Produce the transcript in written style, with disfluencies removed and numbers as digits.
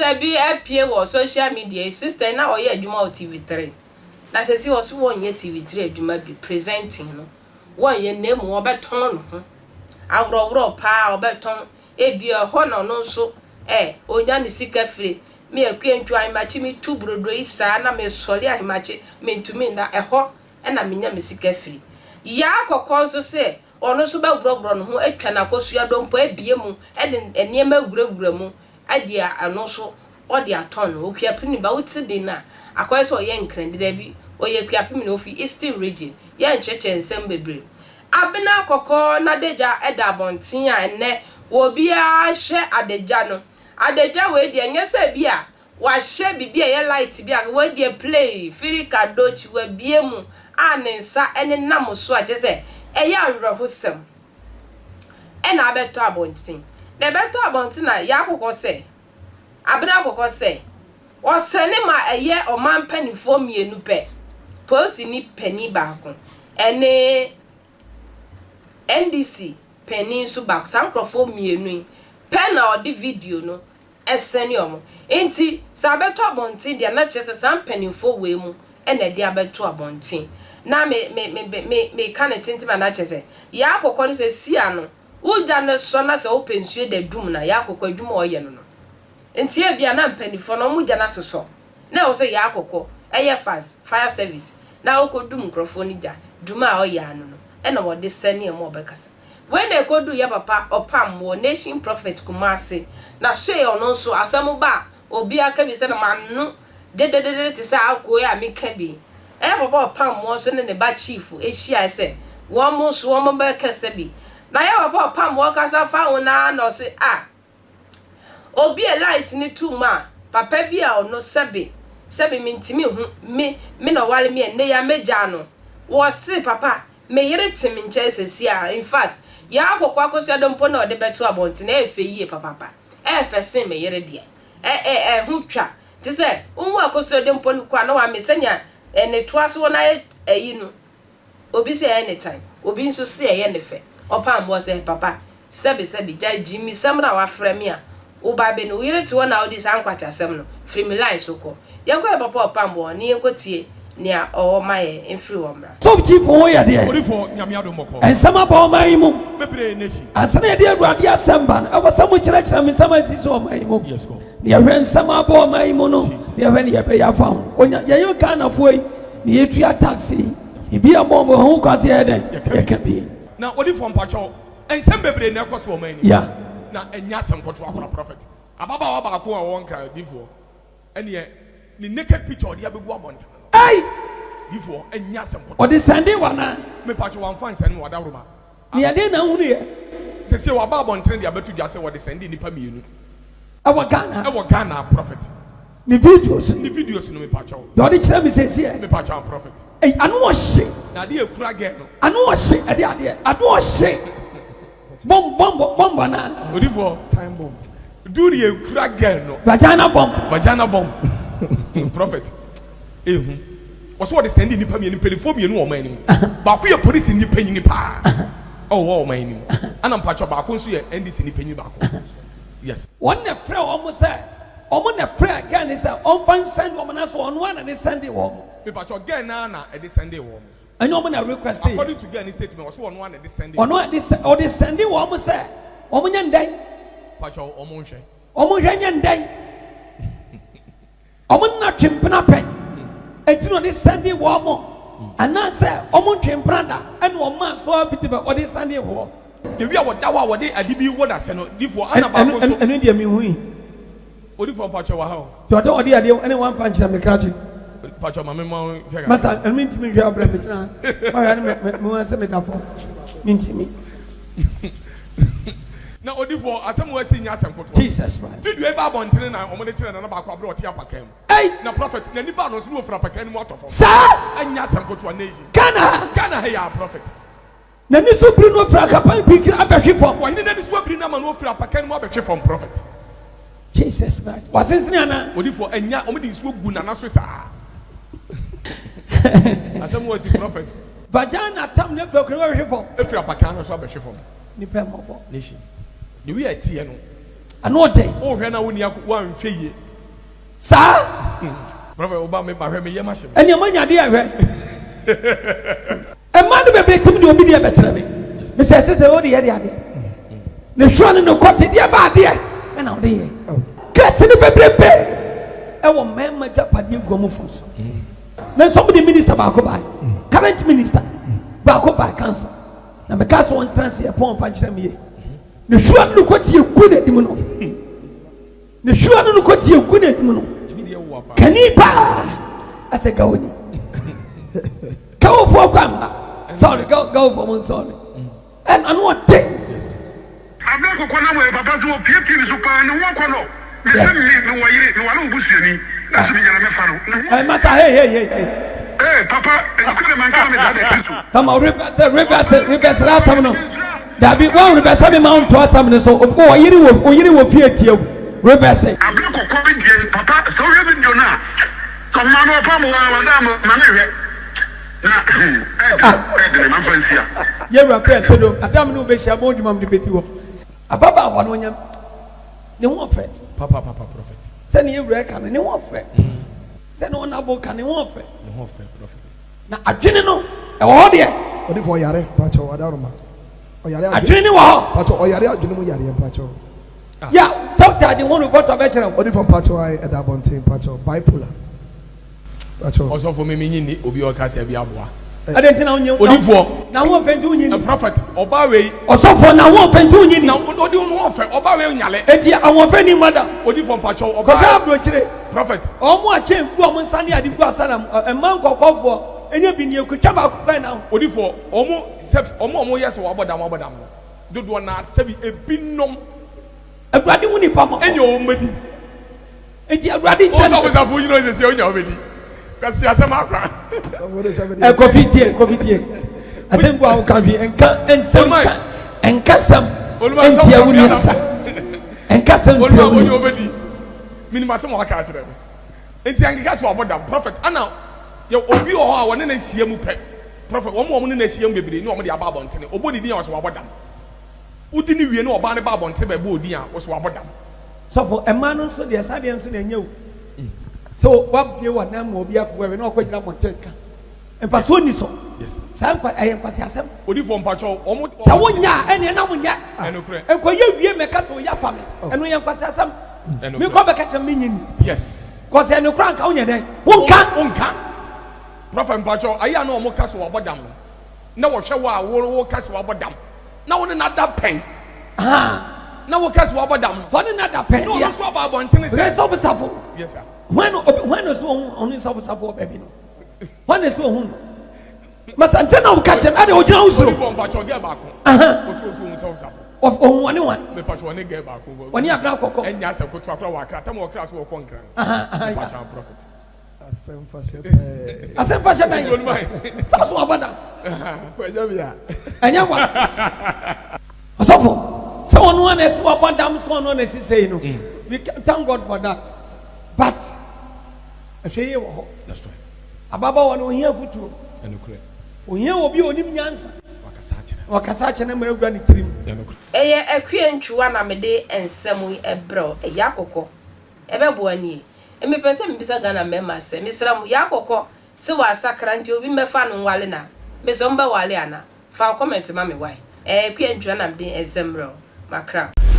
Sister bi apue wɔ social media yi, sister yi na ɔyɛ adwuma wɔ TV3. Na sɛsi ɔse wɔnyɛ TV3 adwuma bi, presenting no wɔnyɛ na mmom ɔbɛtɔn ne ho. Aworɔworɔ paa ɔbɛtɔn, ebia ɛhɔ na ɔno nso ɛ, ɔnya ne sika firi. Me Akua Ntwo Ahemakye metu brodo yi saa na mesɔre ahemakye mentumi nna, ɛhɔ na menya me sika firi. Yaa Kɔkɔɔ nso se Ɔno nso bɛworɔworɔ ne ho atwa n'akosua dompo abue mu de nneɛma awurawura mu de a ɛno nso ɔde atɔn no. Okuapemni ba, wote din no a, akɔyɛ sɛ ɔyɛ Nkrandi. Dabi, ɔyɛ Akuapemni, ofi Eastern Region. Yɛnkyerɛkyerɛ nsɛm bebree. Abena kɔkɔɔ n'adagya da abɔnten a ɛnnɛ obiara hwɛ adagya no. Adagya wei deɛ, ɛnyɛ sɛ bi a Wahyɛ biribi a ɛyɛ light bi a wei deɛ play firi kadochi wabue mu a ne nsa nenam so a kyerɛ sɛ ɛyɛ awerɛhosɛm ɛna abɛtɔ abɔnten. Na ɛbɛtɔ abɔnten a yɛakokɔ sɛ abena akokɔ sɛ ɔsɛne ma ɛyɛ ɔman mpanimfoɔ mmienu pɛ, polisini panin baako ɛne NDC panin nso baako. Saa nkorɔfoɔ mmienu yi pɛ na ɔde video no sɛne wɔn. Enti sɛ abɛto abɔnten deɛ a, na kyerɛ sɛ saa mpanimfoɔ wei mu na ɛde abɛto abɔnten. Na me, me, me, me, meka no tenten a, na kyerɛ sɛ yɛn akokɔ no sɛ si ano, wogya no sɔ na sɛ wopɛ nsuo da dum no a, yɛn akokɔ adwuma a ɔyɛ no no. Nti ebia na mpanimfoɔ no wɔn gya no asosɔ. Na ɛwɔ sɛ yɛn akokɔ yɛ fast, fire service, na ɔkɔdum nkurɔfoɔ no gya, dwuma a ɔyɛ ano no, ɛna wɔde sɛne wɔn a wɔbɛkasa. Wei na ɛkɔduu yɛ papa ɔpam wɔ Nation Prophet Kumasi na hwee ɔno nso asɛm ba a obiara ka bi sɛ na m'ano dededede te sɛ akoe a meka bi. Ɛyɛ papa ɔpam wɔ nso ne ne ba Chief hyiae sɛ wɔn nso wɔn bɛkasa bi. Na yɛ papa ɔpam wɔ kasa fa ho no ara na ɔse ah Obi a lines no to mu a, papa bi a ɔno sɛbe sɛbe mentumi nhu me me na ɔware me a nnɛ yi a mɛgyaa no. Wɔse papa me yere te me nkyɛn seesei a in fact yɛn akɔkɔ akosua de mpo na ɔde bɛto abɔnten ɛyɛ fɛ yie papaapa ɛyɛ fɛ sen me yere deɛ ɛ ɛ ɛho twa te sɛ wohu akosua de mpo no koraa na wame sɛnea ne toa so hɔ no ayɛ ayi no Obi se ɛyɛ ne tan, obi nso se ɛyɛ ne fɛ. Ɔpam boɔ sɛ, Papa, sɛbe sɛbe, gyae gyimmisɛm no a wafrɛ me a woba abɛ no. Wo yere te hɔ na wode saa nkwaseasɛm no firi me line so kɔ. Yɛnkɔ yɛn papa ɔpam boɔ na yɛnkɔtie nea ɔwɔ ma yɛn mfiri hɔ mmra. Top chief ho yɛ deɛ. Odifo Nyame adom bɔkɔɔ. Nsɛm aba ɔman yi mu. Bebree nation. Ansa na yɛde Awurade asɛm ba no, ɛwɔ sɛ mo kyerɛkyerɛ me nsɛm a esisi ɔman yi mu. Yes God. Na yɛhwɛ nsɛm aba ɔman yi mu no, na yɛhwɛ ne yɛbɛyɛ afa ho. Onya yɛyɛ Ghanafoɔ yi, na yɛtua tax yi, ebi a bɔ ho kwa sɛ yɛyɛ dɛn? Yɛka bi. Na odifoɔ mpakyɛw, nsɛm bebree na ɛkɔ so wɔ ɔman yi mu. Yeah. Na ɛnyɛ asɛm kɔtoa koraa prophet. Ababaawa baako a ɔwɔ Nkran, difoɔ, ɛneɛ ne naked picture ɔde abɛgu abɔntene no. Ei! Difoɔ, ɛnyɛ asɛm kɔtoa. Ɔde sɛnde wo anaa? Mepakyɛw, wamfa ansɛne me, wadaworoma. Nea ɛdeɛn na wohunu yɛ? Sesie waba abɔntene de abɛto dwa sɛ wɔde sɛnde nnipa mmienu. Ɛwɔ Ghana. Ɛwɔ Ghana prophet. Ne videos no. Ne videos no mepakyɛw. Deɛ ɔde kyerɛ me sesie. Mepakyɛw am prophet. Ei ano ɔhye. Na adeɛ ekura girl no. Ano ɔhye ɛde adeɛ ano ɔhye. Bomb bomb bomb anaa. Odifoɔ. Time bomb. Duru ekura girl no. Vagina bomb. Vagina bomb. Prophet. Ehu. Wɔsɛ wɔde sɛnde nnipa mmienu mpanimfoɔ mmienu wɔ ɔman anim. Baako yɛ polisi ni panyini paa ɛwɔ ɔman anim. Ɛna mpakyɛw baako nso yɛ NDC ni panyini baako. Yes. Wɔn na ɛfrɛ wɔn sɛ wɔn na ɛfrɛ girl no sɛ ɔnfa nsɛnde wɔn na so ɔno ara na de sɛnde wɔn. Mepakyɛw girl no ara na ɛde sɛnde wɔn. Ɛnyɛ wɔn na request yɛ. According to girl no statement ɔsɛ ɔno ara na ɛde sɛnde wɔn. Ɔno ara de sɛ ɔde sɛnde wɔn sɛ wɔn nyɛ ndɛn. Pakyɛw wɔn nhwɛ. Wɔn nhwɛ nyɛ ndɛn. Wɔn nna twe mpena pɛn enti na ɔde sɛnde wɔn anaasɛ wɔn ntwe mpena da ɛna ɔmaa so ara fiti bɛ ɔde sɛnde hoɔ. Dewi a wɔda hɔ a wɔde ade bi wɔ n'ase no difoɔ ana baako nso. Ɛno deɛ menhui. Odifoɔ mpakyɛw wɔ ha o. Deɛ ɔde ɔde adeɛ ɛne wamfa nkyerɛ me krakye. Mpakyɛw ma me ma wo nhwɛ kakra. Masa ɛno mentumi nhwɛ abrɛ me gyina ha mahwɛ ne me me hu sɛ meda fam mentumi. Na odifoɔ asɛm wɔ asi nyɛ asɛm kotoa. Jesus Christ. Video yi ba abɔntene na wɔn de kyerɛ nana baako abere ɔte apakan mu. Ei. Na prophet n'ani baa no so na ofiri apakan no mu atɔ fam. Saa. Ɛnyɛ asɛm kotoa nation. Ghana ha. Ghana ha yi a prophet. N'ani so biri no ofiri akapan pinkiri abɛhwe fam. Ɔhene n'ani so abiri no ama no ofiri apakan no mu abɛhwe fam prophet. Jesus Christ. Wasensene anaa? Odifoɔ ɛnya wɔn de nsuo gu nana so saa. Asɛm wɔ asi prophet. Vagina tam no afiri akonnwa bɛhwe fam. Efiri apakan no so abɛhwe fam. Nipa mmɔbɔ. Nation. The way ɛteɛ no. Ano ɔden. Wohwɛ na wonni ako woanhwɛ yie. Saa. Prophet wo ba me ba hwɛ me yam ahye me. Ɛnea moanya adeɛ hwɛ. Mmaa no bebree tumi de obi deɛ bɛkyerɛ me. Mesɛ ɛsɛ sɛ wode yɛ de adeɛ. Ne hwɛ ne ne kɔte deɛ ba adeɛ ɛna wode yɛ. Kɛse no bebrebe ɛwɔ mmarima dwapadeɛ gu ɔmo fon so. Me nso mede minister baako bae. Current minister baako bae kansa. Na meka sɛ ɔntena ase yɛ pɔn mfa nkyerɛ me yie. Ne hwɛ ne ne kɔte gu n'anim no. Ne hwiwa no no kɔ tie gu n'anim no kani paa asɛ gawoni gawofoɔ kɔ amma sɔre gawofoɔ mo nsɔre ɛna no ɔte. Abena kɔkɔ na wɔ papa sɛ wɔ pie TV so paa ne ho akɔ nɔ me sɛ me me wɔ yere me ware wo busuani na sɛ me nya na me fa no ne ho. Ɛɛ masa hey hey hey hey. Ee papa ɛnukuri de manka na me dada ti so. Kama reverse reverse reverse asɛm no. Dabi, wɔn rebɛsɛ me ma wo nto asɛm no so. Wɔ yere wɔ wo yere wɔ fie tie wo. Rebɛsɛ. Abere kɔkɔɔ bi deɛ papa sɛ wohwɛ video no a sɛ ɔmaa no ɔpam wo a wada ama ma ne hwɛ na hmm ɛɛdene ɛɛdene ma mfa nsi a. Yɛwura kɔ ɛsɛ dom adam ne wo bɛhyia bɔn dwuma mede bɛdi hɔ. Ababaawa no ɔnyam ne ho ɔfɛ. Papa papa prophet. Sɛ ne yɛwura ɛka no ne ho ɔfɛ. Sɛ ne ɔnabo ka ne ho ɔfɛ. Ne ho ɔfɛ prophet. Na adwene no ɛwɔ hɔ deɛ. Ɔdifo ɔyare mpakyɛw adaroma ɔyare adwene. Adwene no wɔ hɔ. Mpakyɛw ɔyare adwene mu yareɛ mpakyɛw. Ya doctor de ho report ɔbɛkyerɛ wo. Ɔdifo mpakyɛw ae ɛda abɔnten mpakyɛw bipolar mpakyɛw. Ɔsɔfo me menye nni obi a ɔka sɛ bi aboa. Adɛn nti na wonye. Odifoɔ. Na ho ɔfɛ nti wonye ni. Prophet ɔbaa wei. Ɔsɔfoɔ na ho ɔfɛ nti wonye ni. Na odi ho ɔfɛ ɔbaa wei nyale. Enti ahoɔfɛ ni madam. Odifoɔ mpakyɛw ɔbaa. Kɔhwɛ abrokyire. Prophet. Wɔn a chain gu wɔn nsa ne ade gu asa na mmaa nkɔkɔɔfoɔ ɛnyɛ bi nie kotwa baako pɛ na. Odifoɔ wɔn sɛb wɔn a wɔn yɛ sɛ wɔabɔ dam wɔabɔ dam no dodoɔ naa sɛbi ebi nom. Awurade hu nipa mɔbɔ. Ɛnyɛ wɔn mɛdi. Eti Awurade nhyɛ no. Ɔsɔfo safo gyina ɔsɛ sɛ onya ɔbɛdi. Kwasi asɛm akwa. Ɛ kofi tie kofi tie. Asɛm bu a woka hwee nka nsɛm nka nkasɛm ntia wo nua sa. Nkasɛm ntia wo nua. Ɔbɛdi. Minim asɛm a waka akyerɛ me. Nti ankeka so abɔ dam prophet ana yɛ obi wɔ hɔ a wɔne no ahyia mu pɛ prophet wɔn a wɔne no ahyia mu bebree ne wɔn de aba abɔntene ɔbɔ ne din a wɔsɛ wabɔ dam wodi ne wie ne ɔbaa no ba abɔntene bɛbɔ odin a wɔsɛ wabɔ dam. Sɔfo, mmaa no nso deɛ saa deɛ nso na ɛnyɛ o. Sɛ wabie w'anan mu obi afo wɛwɛ na ɔkɔ gyina mmɔnten ka. Mfasoɔ nni so. Saa nkwa ɛyɛ nkwaseasɛm. Odifoɔ mpakyɛw wɔn. Sɛ wonyɛ a ɛneɛ na wonyɛ. Ɛnokorɛ. Nkɔyɛ wie mɛka sɛ oyɛ afa me. Ɛno yɛ nkwaseasɛm. Ɛnokorɛ. Mekɔ bɛka kyerɛ me menye ni. Yes. Kɔsɛ ɛnokorɛ anka wonyɛ dɛn? Wonka. Wonka. Prophet mpakyɛw ayɛ a na wɔn ka sɛ wabɔ dam no na wɔhwɛ wo a wo wo ka sɛ wabɔ dam na wo ne no ada pɛn. Ahaa. Na wo ka sɛ wabɔ dam no. Sɛ ɔne no ada pɛn deɛ. Na ɔno nso aba abɔntene sɛ. Ɔyɛ sɔfo safo. Yes sir. Hwan na obi hwan na ɔsɛ ohun ɔno sɔfo safo wɔ baabi no. Hwan na ɛsɛ ohun no? Masa nsɛm na woka kyerɛ me ade ogyina wo soro. Ɔne mpakyɛ gɛ baako. Ɔsɛ ɔsɛ ohun sɛ ɔsafo. Ohun ɔne wan? Mepakyɛ ɔne gɛ baako. Ɔne abena kɔkɔ. Ɛnyɛ asɛm kotoa kora wɔ akra tam ɔkra so wɔkɔ nkran. Mepakyɛ prophet. Asɛm fa hyɛ pɛɛ. Asɛm fa hyɛ bɛn? Sɛ ɔso wabɔ dam. Ɛnyɛ wa. Ɔsɔfo sɛ ɔno ana ɛsɛ wabɔ dam so ɔno ana ɛsi sɛyi no. We thank God for that. But Ahwɛ yie wɔ hɔ. Ababaawa no ohia afutuo. Ohia obi a onim nyansa. Na wakasa akyerɛ no ama awura ne tirim. Ɛyɛ Akua Ntwiwa na mede nsɛm yi brɛ wo. Ɛyɛ akɔkɔ. Ɛbɛboa nie. Mepɛ sɛ mebisa Ghana mmarima sɛ, mesrɛ mo, yɛ akɔkɔ sɛ wasakra nti obi mmɛfa no nwale no a, mesrɛ mo bɛwale anaa? Fa wo comment ma me wai. Ɛyɛ Akua Ntwiwa na mede nsɛm brɛ wo. Makra wo.